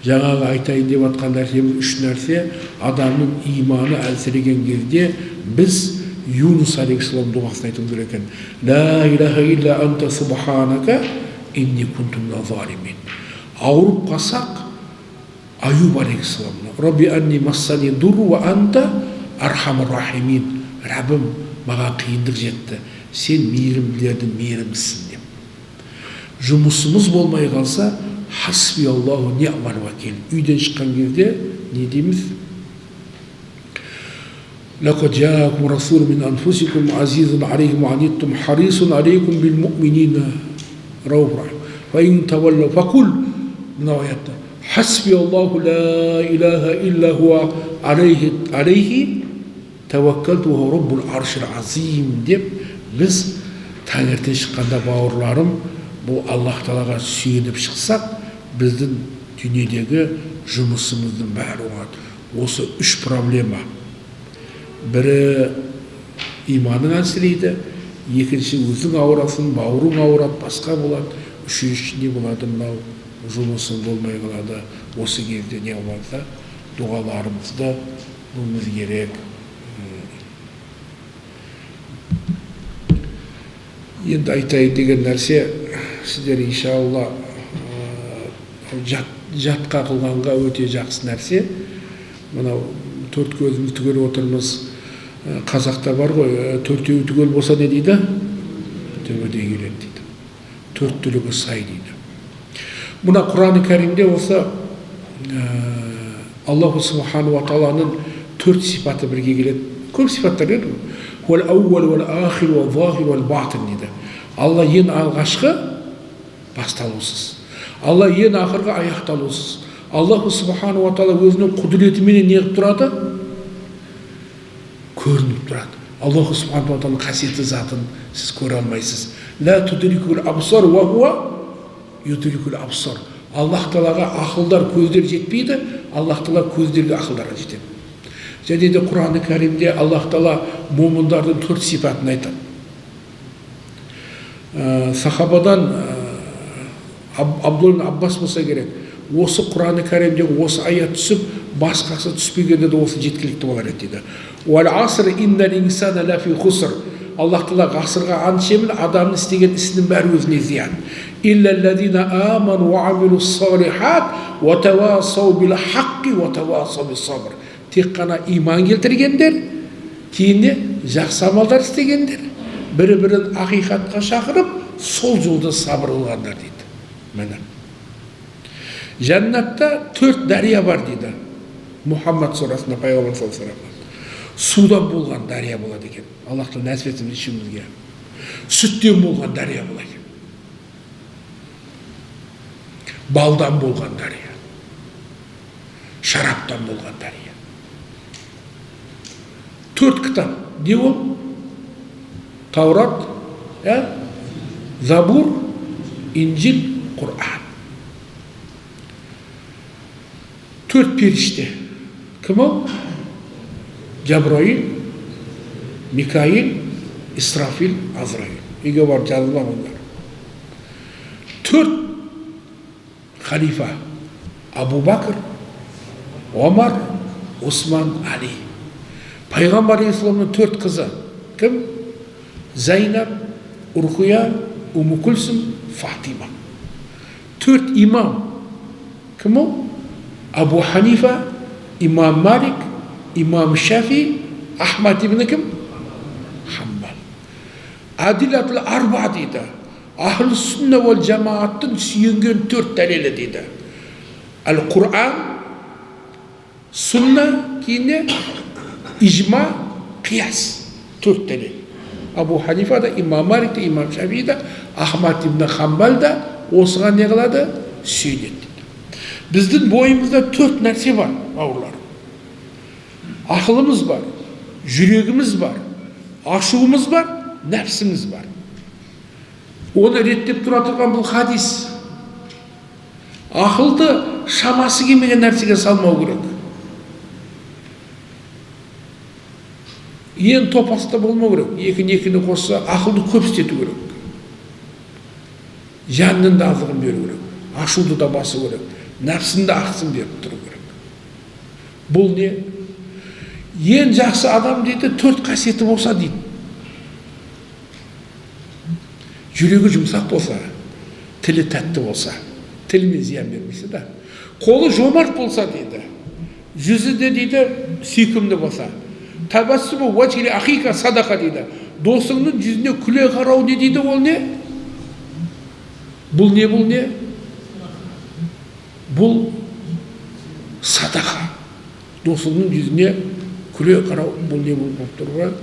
Жаңағы айтайын деп жатқан нәрсеміз үш нәрсе. Адамның иманы әлсіреген кезде біз Юнус алейхиссалам дұғасын айтуымыз керек екен. Ла илаха илля анта субханака инни кунту миназ залимин. Ауырып қалсақ, Аюб алейхиссалам, Рабби анни массани дурру ва анта архамар рахимин. Раббым, маған қиындық жетті, сен мейірімділердің мейірімдісің деп. Жұмысымыз болмай қалса, хасби Аллаху ни'мал вакил. Үйден шыққан кезде не дейміз? Лақад жаакум расулун мин анфусикум азизун алейхи ма аниттум харисун алейкум бил муъминина рауфур рахим. Фа ин таваллау фақул, мынау аятта, хасби Аллаху ла илаха илля хуа алейхи таваккалту ва хуа раббул аршил азим деп біз таңертең шыққанда, бауырларым, бұл Аллах тағалаға сүйеніп шықсақ, біздің дүниедегі жұмысымыздың бәрі оңады. Осы үш проблема. Бірі иманың әлсірейді, екінші өзің ауырасың, бауырың ауырады, басқа болады, үшінші не болады, мынау жұмысың болмай қалады. Осы кезде не болса, дұғаларымызды қылуымыз керек. Енді айтайын деген нәрсе, сіздер иншалла жатқа қылғанға өте жақсы нәрсе. Мынау төрт көзіміз түгел отырмыз. Қазақта бар ғой, төртеуі түгел болса не дейді? Төбедей келеді дейді. Төрт түлігі сай дейді. Мына Құран-ы Кәрімде осы Аллаху субхану ва тағаланың төрт сипаты бірге келеді. Көп сипаттар келеді. Уәл әуәл уәл ахир уәл захир уәл батин дейді. Алла ең алғашқы басталусыз. Алла ең ақырғы аяқталусыз. Аллаху субхану ва тағала өзінің құдіретіменен не қылып тұрады? Көрініп тұрады. Аллаху субхану ва тағаланың қасиетті затын сіз көре алмайсыз. Ла тудрикул абсар уа хуа юдрикул абсар. Аллах тағалаға ақылдар, көздер жетпейді, Аллах тағала көздерге, ақылдарға жетеді. Және де Құран-ы Кәрімде Аллах тағала момындардың төрт сипатын айтады. Сахабадан Абдулла Аббас болса керек, осы Құран-ы Кәрімдегі осы аят түсіп, басқасы түспегенде де осы жеткілікті болар еді дейді. Уәл аср иннал инсана лафи хуср. Аллах тағала ғасырға ант ішемін, адамның істеген ісінің бәрі өзіне зиян. Илля аману уа амилус салихат уа тавасау бил хаққи уа тавасау бис сабр. Тек қана иман келтіргендер, кейін де жақсы амалдар істегендер, бірі-бірін ақиқатқа шақырып, сол жолда сабыр қылғандар дейді. Міне. Жәннатта төрт дария бар дейді. Мұхаммад сурасында пайғамбар саллаллаху алейхи вассалам. Судан болған дария болады екен. Аллах тағала нәсіп етсін ішуімізге. Сүттен болған дария болады екен. Балдан болған дария. Шараптан болған дария. Төрт кітап. Не ол? Таурат, Забур, Инжил, Құран. Төрт періште. Кім ол? Жабраил, Микаил, Исрафил, Азраил. Үйге барып жазып алыңдар. Төрт халифа. Абу Бакр, Омар, Осман, Али. Пайғамбар алейхиссаламның төрт қызы. Кім? Зайнаб, Урқия, Уму Күлсім, Фатима. Төрт имам. Кім ол? Абу Ханифа, имам Малик, имам Шафи, Ахмад ибн кім? Хамбал. Адилатул арба дейді. Ахлы сүнна уал жамааттың сүйенген төрт дәлелі дейді. Әл Құран, сүнна, кейін ижма, қияс. Төрт дәлел. Абу Ханифа да, имам Малик та, имам Шафи да, Ахмад ибн Хамбал да осыған не қылады? Сүйенеді дейді. Біздің бойымызда төрт нәрсе бар, бауырлар. Ақылымыз бар, жүрегіміз бар, ашуымыз бар, нәпсіміз бар. Оны реттеп тұра тұрған бұл хадис. Ақылды шамасы келмеген нәрсеге салмау керек. Ең топаста болмау керек. Екіні екіні қосса, ақылды көп істету керек. Жанның да азығын беру керек. Ашуды да басу керек. Нәпсіңді ақысын беріп тұру керек. Бұл не? Ең жақсы адам дейді, 4 қасиеті болса дейді. Жүрегі жұмсақ болса, тілі тәтті болса, тілмен зиян бермесе да, қолы жомарт болса дейді, жүзі де дейді сүйкімді болса. Табассуму уаджхи ахика садақа дейді. Досыңның жүзіне күле қарау не дейді, ол не? Бұл не, бұл не? Бұл садақа. Досыңның жүзіне күле қарау бұл не болып тұр ғой?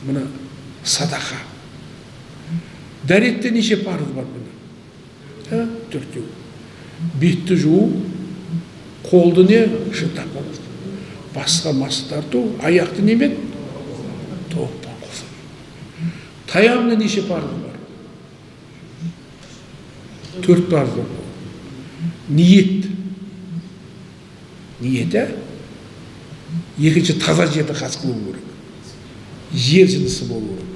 Мына садақа. Дәретте неше парыз бар бұны? 4. Бетті жуу, қолды не? Шынтақ болу. Басқа мас тарту, аяқты немен? Тобықпен қосу. Таямда неше парыз бар? 4 парыз бар. Ниет. Ниет, ә? Екінші, таза жерді қас қылу керек. Жер жынысы болу керек.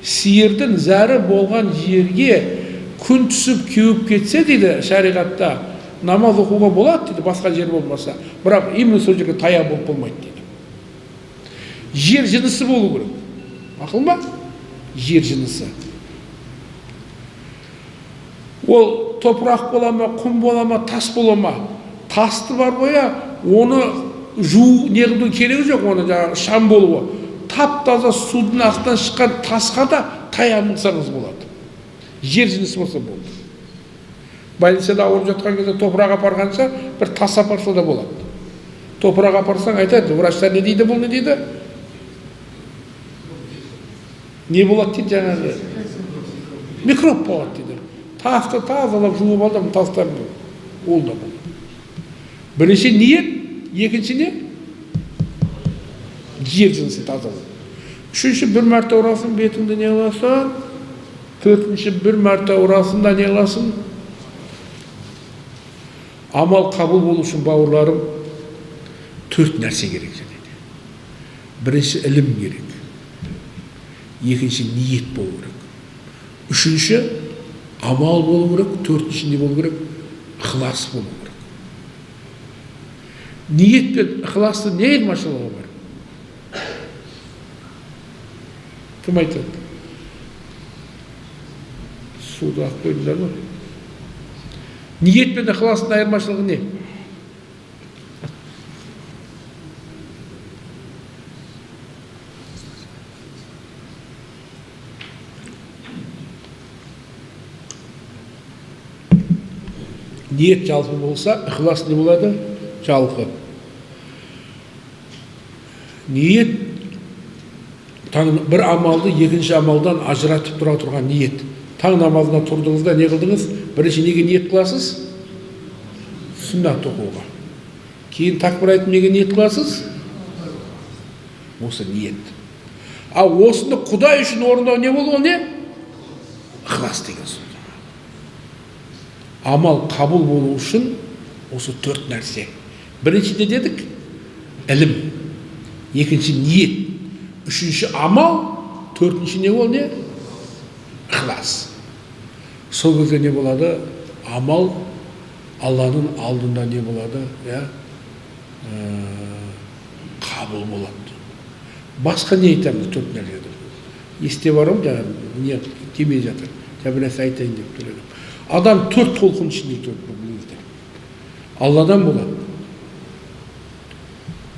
Сиырдың зәрі болған жерге күн түсіп кеуіп кетсе дейді шариғатта, намаз оқуға болады дейді, басқа жер болмаса. Бірақ именно сол жерге таяқ болып болмайды дейді. Жер жынысы болу керек. Ақыл ма? Жер жынысы. Ол топырақ бола ма, құм бола ма, тас бола ма? Тасты бар ғой, оны жуу неғылудың керегі жоқ, оны жаңағы шам болуы. Тап-таза судың астынан шыққан тасқа да таяқ қылсаңыз болады. Жер жынысы болса болды. Больницада ауырып жатқан кезде топырақ апарғанша бір тас апарса да болады. Топырақ апарсаң айтады, врачтар не дейді, бұл не дейді? Не болады дейді жаңағы? Микроб болады дейді. Тасты тазалап жуып алдым, тастар ол да болды. Бірінші ниет, екінші не? Жер жынысы тазалау. Үшінші, бір мәрте ұрасың, бетіңді не қыласың? Төртінші, бір мәрте ұрасың да не қыласың? Амал қабыл болу үшін, бауырларым, 4 нәрсе керек және. Бірінші, ілім керек. Екінші, ниет болу керек. Үшінші, амал болу керек. Төртінші, не болу керек? Ықылас болу керек. Ниет пен ықыластың не айырмашылығы бар? Кім айтады? Суды ақ қойдыңдар ма? Ниет пен ықыластың айырмашылығы не? Ниет жалпы болса, ықылас не болады? Жалқы. Ниет бір амалды екінші амалдан ажыратып тұра тұрған ниет. Таң намазына тұрдыңыз да не қылдыңыз? Бірінші неге ниет қыласыз? Сүннат оқуға. Кейін тәкбір айтып неге ниет қыласыз? Осы ниет. Ал осыны Құдай үшін орындау не болу, ол не? Ықылас деген сөз. Амал қабыл болу үшін осы 4 нәрсе. Бірінші не дедік? Ілім. Екінші ниет. Үшінші амал, төртінші не ол не? Ықылас. Сол кезде не болады? Амал Алланың алдында не болады? Қабыл болады. Басқа не айтамыз төрт нәрседе? Есте бар ма? Жаңа не демей жатыр. Жаңа бір нәрсе айтайын деп тұр едім. Адам 4 толқын ішінде тұрады, біліңіздер. Алладан болады,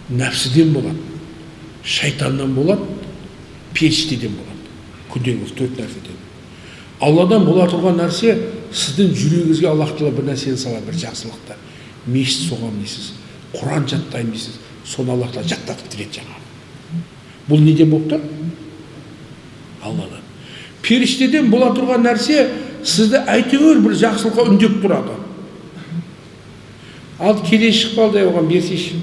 нәпсіден болады, шайтаннан болады, періштеден болады. Күндегі 4 нәрседен. Алладан бола тұрған нәрсе сіздің жүрегіңізге Аллах тағала бір нәрсені салады, бір жақсылықты. Мешіт соғамын дейсіз, Құран жаттаймын дейсіз, соны Аллах тағала жаттатып береді жаңа. Бұл неден болып тұр? Алладан. Періштеден бола тұрған нәрсе сізді әйтеуір бір жақсылыққа үндеп тұрады. Ал келе шықпалдай оған берсейші.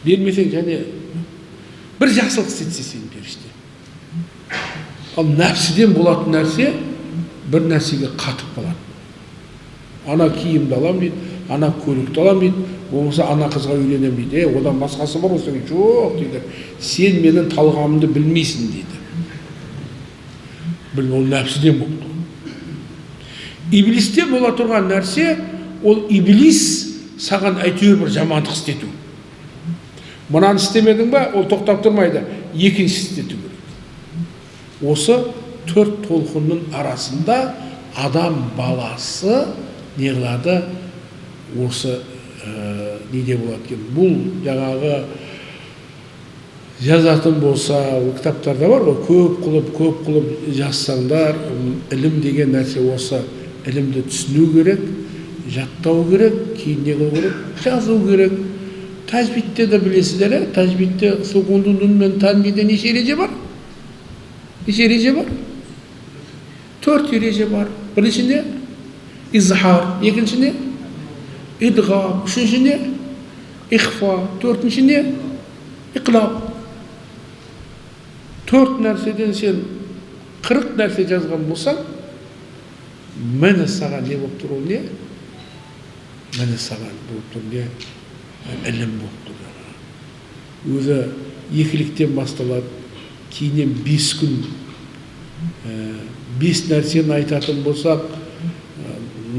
Бермесең және бір жақсылық істетсе сен періште. Ал нәпсіден болатын нәрсе бір нәрсеге қатып қалады. Ана киімді алам дейді, ана көлікті алам дейді, болмаса ана қызға үйленемін дейді. Одан басқасы бар ғой, жоқ дейді. Сен менің талғамымды білмейсің дейді. Бұл ол нәпсіден болып тұр. Иблистен бола тұрған нәрсе, Ол иблис саған әйтеуір бір жамандық істету. Мынаны істемедің ба, ол тоқтап тұрмайды, екінші істету керек. Осы төрт толқынның арасында адам баласы не қылады, осы неде болады екен. Бұл жаңағы жазатын болса, ол кітаптарда бар ғой, көп қылып, көп қылып жазсаңдар, ілім деген нәрсе осы ілімді түсіну керек, жаттау керек, кейін не қылу керек, жазу керек. Тәжвидте де білесіздер, ә? Тәжвидте сукунды нун мен тәнвинде неше ереже бар? Неше ереже бар? 4 ереже бар. Біріншінде изхар, екіншінде идғам, үшіншінде ихфа, төртіншінде иқлаб. 4 нәрседен сен 40 нәрсе жазған болсаң, міне саған не болып тұр ол не? Міне саған болып тұр не? Ілім болып тұр. Өзі екіліктен басталады, кейіннен 5 күн, 5 нәрсені айтатын болсақ,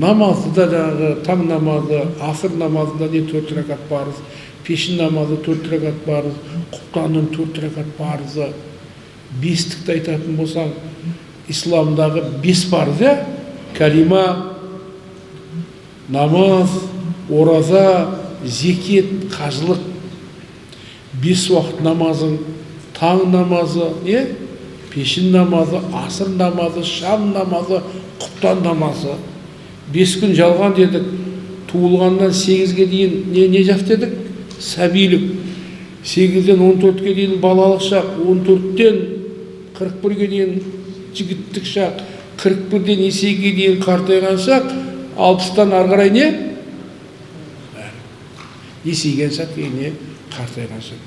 намазды да жаңағы таң намазы, асыр намазында не 4 ракат парыз, пешін намазы 4 ракат парыз, құптанның 4 ракат парызы. Бестікті айтатын болсаң, исламдағы 5 парыз, иә? Калима, намаз, ораза, зекет, қажылық. 5 уақыт намазың, таң намазы, не? Пешін намазы, асыр намазы, шам намазы, құптан намазы. 5 күн жалған дедік. Туылғаннан 8-ге дейін не жас дедік? Сәбилік. 8-ден 14-ке дейін балалық шақ, 14-тен 41-ге дейін жігіттік шақ, 41-ден есейге дейін қартайған шақ, 60-тан ары қарай не? Есейген шақ, кейін не? Қартайған шақ.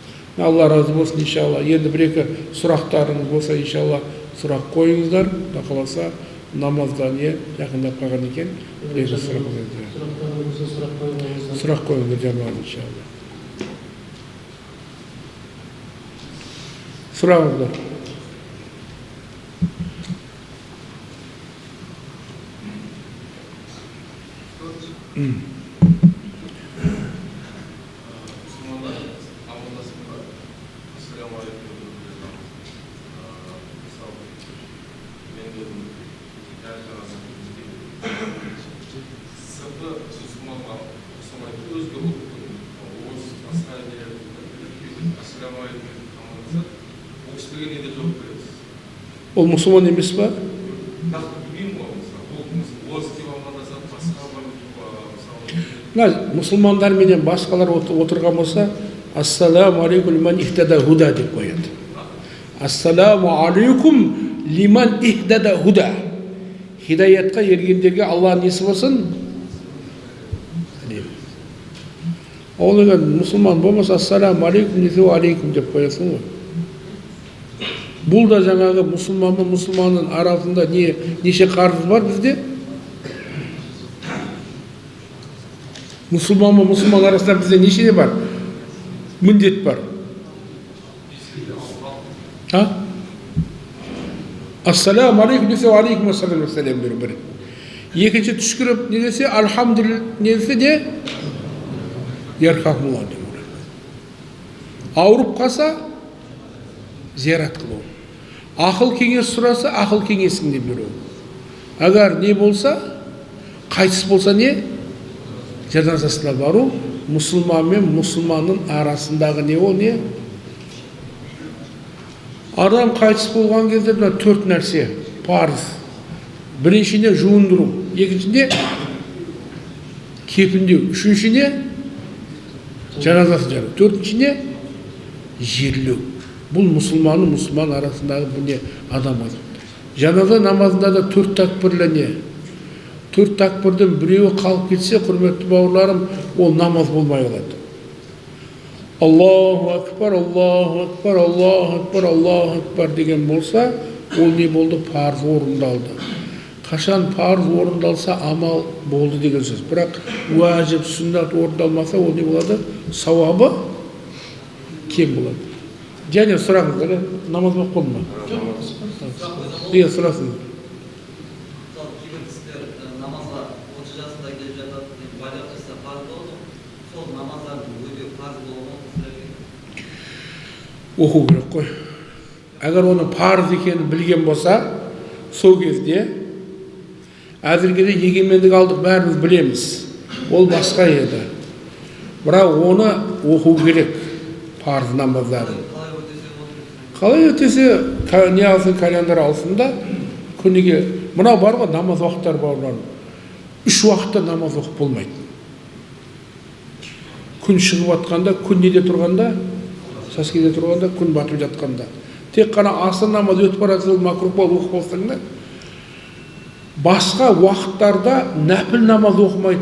Алла разы болсын, иншалла. Енді бір-екі сұрақтарыңыз болса, иншалла, сұрақ қойыңыздар. Құда қаласа, намазда не жақындап қалған екен. Бір-екі сұрақ қойыңыздар. Сұрақ қойыңыздар, жамағат, иншалла. Сұрағыңыздар. Ол мұсылман емес па? Мына мұсылмандар менен басқалар отырған болса, ассаламу алейкум лиман ихтада худа деп қояды. Ассаламу алейкум лиман ихтада худа. Хидаятқа ергендерге Алланың несі болсын? Ол егер мұсылман болмаса, ассаламу алейкум десе, алейкум деп қоясың ғой. Бұл да жаңағы мұсылман мен мұсылманның арасында неше қарыз бар бізде? Мұсылман мен мұсылман арасында бізде неше не бар? Міндет бар. А? Ассаламу алейкум десе, алейкум ассалам сәлем беру бір. Екінші түшкіріп не десе, альхамдулилля не десе не? Ярхамулла деп. Ауырып қалса, зиярат қылу. Ақыл кеңес сұраса, ақыл кеңесін беру. Егер не болса, қайтыс болса не? Жаназасына бару, мұсылман мен мұсылманның арасындағы не ол не? Адам қайтыс болған кезде мына 4 нәрсе парыз. Біріншіне жуындыру, екіншінде кепіндеу, үшіншіне жаназасын жару, төртіншіне жерлеу. Бұл мұсылманның мұсылман арасындағы бұл не адам айтады. Жаназа намазында да 4 тәкбірлі не? 4 тәкбірдің біреуі қалып кетсе, құрметті бауырларым, ол намаз болмай қалады. Аллаху акбар, Аллаху акбар, Аллаху акбар, Аллаху акбар деген болса, ол не болды? Парыз орындалды. Қашан парыз орындалса, амал болды деген сөз. Бірақ уәжіп, сүннат орындалмаса, ол не болады? Сауабы кем болады. Және сұрағыңыз, намаз болып қалды ма? Жоқ. Иә, сұрасын. Мысалы, кейбір кісілер намазға 30 жасында келіп жатады, Сол намаздардың өте парыз бола ма сіздерге? Оқу керек қой. Егер оның парыз екенін білген болса, сол кезде. Әзірге де егемендік алдық, бәріміз білеміз, ол басқа еді, бірақ оны оқу керек, парыз намаздарын. Қалай өтесе болады? Қалай өтесе, не алсын, календарь алсын да, күніге мынау бар ғой, намаз уақыттары, бауырларым, үш уақытта намаз оқып болмайды: күн шығып жатқанда, күн неде тұрғанда, сәскеде тұрғанда, күн батып жатқанда. Тек қана аср намазы өтіп бара жатса, ол макрух болып оқып алсаң да, басқа уақыттарда нәпіл намаз оқымай.